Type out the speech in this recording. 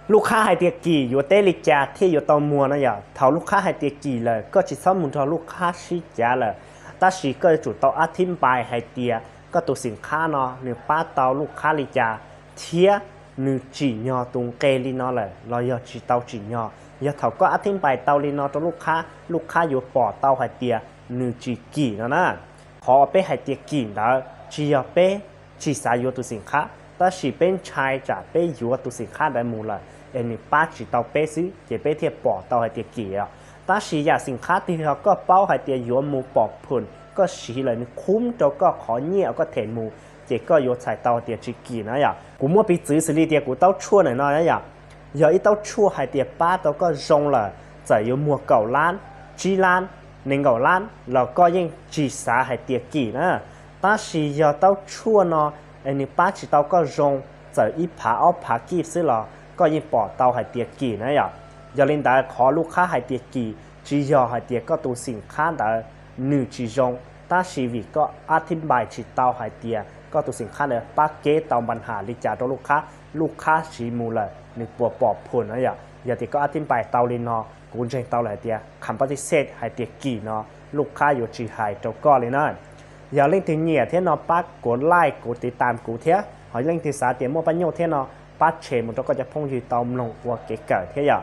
Lub qhab hais tias kim yuav teb li cas thiaj yuav tau muag no yom? Thaum lub qhab hais tias kim lawm, koj tsis txhob mus nrog lub qhab sib cav lawm, tab sis koj yuav tsum tau ab thib npai hais tias koj tus xim qhab no nws pab tau lub qhab li cas, thiab nws tsim nyog tus nqe li no lawm los yog tsis tau tsim nyog. Yog thaum koj ab thib npai tau li no rau lub qhab, lub qhab yuav pom tau hais tias nws tsis kim no na. Qhov peb hais tias kim ntawd tsis yog peb tsis xav yuav tus xim qhab, tab sis peb ntshai tsam peb yuav tus xim qhab ntawd mus lawm es nws pab tsis tau peb xwb, ces peb thiaj pom tau hais tias kim os. Tab sis yam xim qhab twg yog koj paub hais tias yuav mus pom phum, koj siv lawm nws khub rau koj qhov nyiaj uas koj them mus, ces koj yuav txhais tau hais tias tsis kim na yom. Kuv muab piv txwv xws li tias kuv taub tshuaj ntawm no na yom, yog ib taub tshuaj hais tias pab tau koj zoo lawm, txawm yuav muag kaum lab, tsib lab, nees nkaum lab los koj yeej tsis xav hais tias kim na. Tab sis yog taub tshuaj no es nws pab tsis tau koj zoo, txawm ib phav ob phav kib xwb los koj yeej pom tau hais tias kim na yom. Yog li ntawd qhov lub qhab hais tias kim tsis yog hais tias koj tus xim qhab ntawd nws tsis zoo, tab sis vim koj ab thib npai tsis tau hais tias koj tus xim qhab ntawd pab kev tau npa nham li cas rau lub qhab, lub qhab siv mus lawm nws puas pom phum na yom. Yog tias koj ab thib npai tau li no, kuv ntseeg tau lawm hais tias compensate hais tias kim no, lub qhab yuav tsis hais rau koj li na. Yog leej twg nyiam thiab no pab kuv like, kuv tiv tam kuv thiab, ho leej twg xav tias muaj paj nyuj thiab no pab share mus rau koj cov phooj ywg tau mloog ua kev kawm thiab yom.